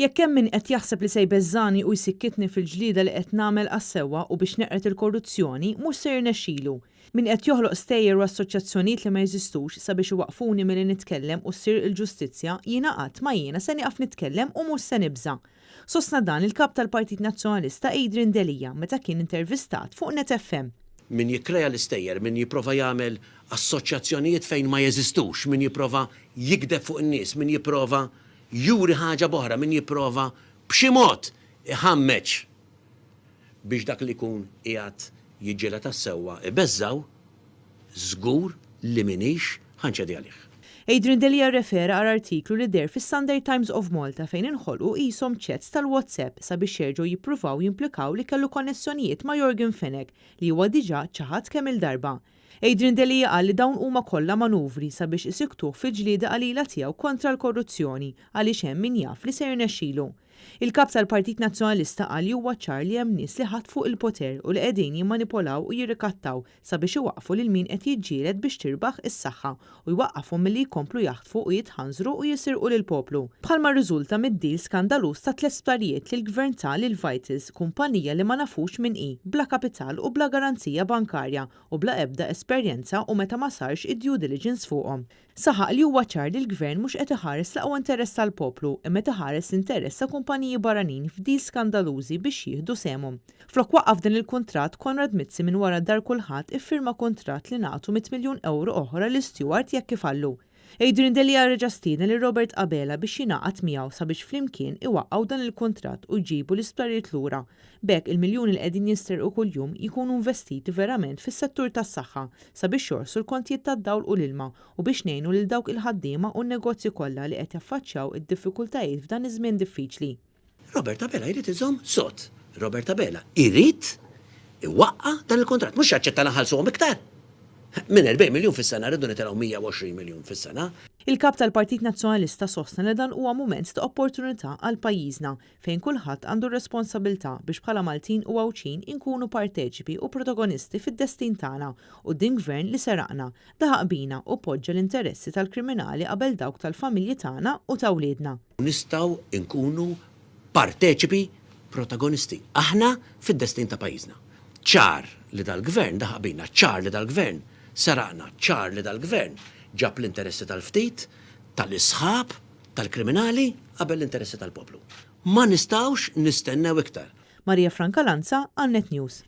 Jekk hemm min qed jaħseb li se jbeżżagħni u jsikkitni fil-ġlieda li qed nagħmel għas-sewwa u biex neqred il-korruzzjoni, mhux se jirnexxilu. Min qed joħloq stejjer u assoċjazzjonijiet li ma jeżistux sabiex iwaqqfuni milli nitkellem u ssir il-ġustizzja, jiena qatt ma jiena se nieqaf nitkellem u mhux se nibża'. Sostna dan il-Kap tal-Partit Nazzjonalista Adrian Delia meta kien intervistat fuq Net FM. Min jikkrea l-istejjer, min jipprova jagħmel assoċjazzjonijiet fejn ma jeżistux, min jipprova jigdeb fuq in-nies, min jipprova juri ħaġa b'oħra, min jipprova b'xi mod iħammeġ biex dak li jkun qiegħed jiġġieled għas-sewwa ibeżżgħu, żgur li m'iniex ħa nċedi għalih. Adrian Delia rrefera għal artiklu li deher fis-Sunday Times of Malta fejn inħolqu qishom chats tal-WhatsApp sabiex jerġgħu jippruvaw jimplikaw li kellu konnessjonijiet ma' Yorgen Fenech li huwa diġà ċaħad kemm-il darba. Adrian Delia qal li dawn huma kollha manuvri sabiex isikktuh fil-ġlieda qalila tiegħu kontra l-korruzzjoni għaliex hemm min jaf li se jirnexxilu. Il-Kap tal-Partit Nazzjonalista qal li huwa ċar li hemm nies li ħatfu il-poter u li qegħdin jimmanipolaw u jirrikattaw sabiex iwaqqfu lil min qed jiġġieled biex tirbaħ is-saħħa u jwaqqafhom milli jkomplu jaħtfu u jitħanżru u jisirqu lill-poplu. Bħalma rriżulta mid-deal skandaluż ta' tlett sptarijiet li l-Gvern ta lil Vitals, kumpanija li ma nafux min hi, bla kapital u bla garanzija bankarja u bla ebda esperjenza u meta ma sarx id-due diligence fuqhom. Saħaq li huwa ċar li l-Gvern mhux qed iħares l-aqwa interess tal-poplu imma qed iħares l-interess ta' kumpaniji barranin f'deals skandalużi biex jieħdu sehemhom. Flok waqqaf dan il-kuntratt, Konrad Mizzi minn wara dar kulħadd iffirma kuntratt li nagħtu mitt miljun ewro oħra lil Steward jekk ifallu. Adrian Delia reġa' stieden lil Robert Abela biex jingħaqad miegħu sabiex flimkien iwaqqgħu dan il-kuntratt u jġibu l-isptarijiet lura. B'hekk il-miljuni li qegħdin jinsterqu kuljum jkunu investiti verament fis-settur tas-saħħa sabiex jorħsu l-kontijiet tad-dawl u l-ilma u biex ngħinu lil dawk il-ħaddiema u n-negozji kollha li qed jaffaċċjaw id-diffikultajiet f'dan iż-żmien diffiċli. Robert Abela jrid iżomm sod. Robert Abela jrid iwaqqa' dan il-kuntratt. Mhux jaċċetta li nħallsuhom iktar. Minn 40 miljun fis-sena rridu nitilgħu 120 miljun fis-sena. Il-Kap tal-Partit Nazzjonalista sostna li dan huwa mument ta' opportunità għal pajjiżna fejn kulħadd għandu r-responsabilità biex bħala Maltin u Għawdxin inkunu parteċipi u protagonisti fid-destin tagħna quddiem Gvern li seraqna, daħaq bina u poġġa l-interessi tal-kriminali qabel dawk tal-familji tagħna u ta' wliedna. Nistgħu nkunu parteċipi protagonisti aħna fid-destin ta' pajjiżna. Ċar li dal-Gvern daħaq bina, ċar li dal-Gvern seraqna, ċar li dal-Gvern ġab l-interessi tal-ftit, tal-isħab, tal-kriminali qabel l-interessi tal-poplu. Ma nistgħux nistennew iktar. Maria Franca Lanza għal Net News.